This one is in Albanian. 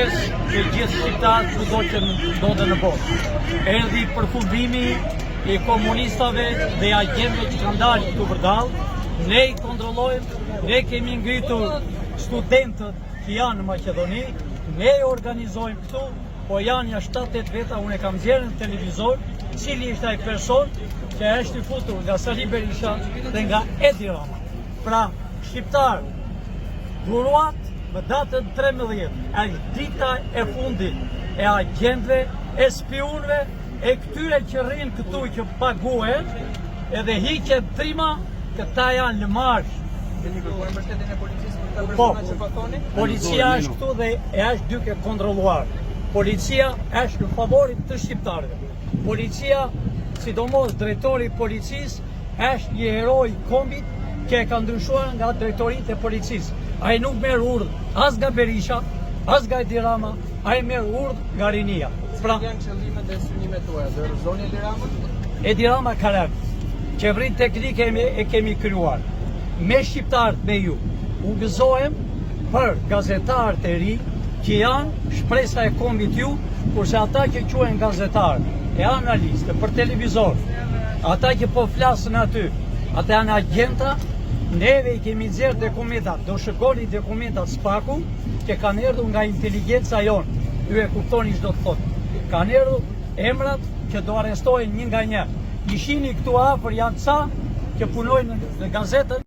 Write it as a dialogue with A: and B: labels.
A: Përshëndes të gjithë shqiptarët kudo që ndodhen në botë. Erdhi përfundimi i komunistave dhe agjentëve që kanë dalë këtu vërdallë. Ne i kontrollojmë, ne kemi ngritur studentët që janë në Maqedoni, ne i organizojmë këtu, po janë ja 7-8 veta, unë e kam nxjerrë në televizor, cili është ai person që është i futur nga Sali Berisha dhe nga Edi Rama. Pra, shqiptarë, duruat më datën 13, është dita e fundit e agjentëve, e spiunëve, e këtyre që rrinë këtu që paguhen, edhe hiqen trima, këta janë lëmashë.
B: Keni kërkuar mbështetjen e policisë për këta
A: Po,
B: persona që po thoni?
A: policia është këtu dhe e është duke kontrolluar. Policia është në favorin të shqiptarëve. Policia, sidomos drejtori i policisë, është një hero i kombit që e ka ndryshuar nga drejtoritë e policisë. Ai nuk merr urdhër as nga Berisha, as nga Edi Rama, ai merr urdhër nga rinia.
B: Pra, janë qëllimet dhe synimet tuaja? Do rrëzoni Edi Ramën?
A: Edi Rama ka rënë. Qeverinë teknike e kemi krijuar. Me shqiptarët me ju. U gëzohem për gazetarët e ri që janë shpresa e kombit ju, kurse ata që quhen gazetarë e analistë për televizor, ata që po flasin aty, ata janë agjenta, neve i kemi nxjerrë dokumentat, do shikoni dokumentat SPAK-u që kanë erdhur nga inteligjenca jonë. Ju e kuptoni ç'do të thotë. Kanë erdhur emrat që do arrestohen një nga një. I shihni këtu afër janë ca që punojnë në gazetën.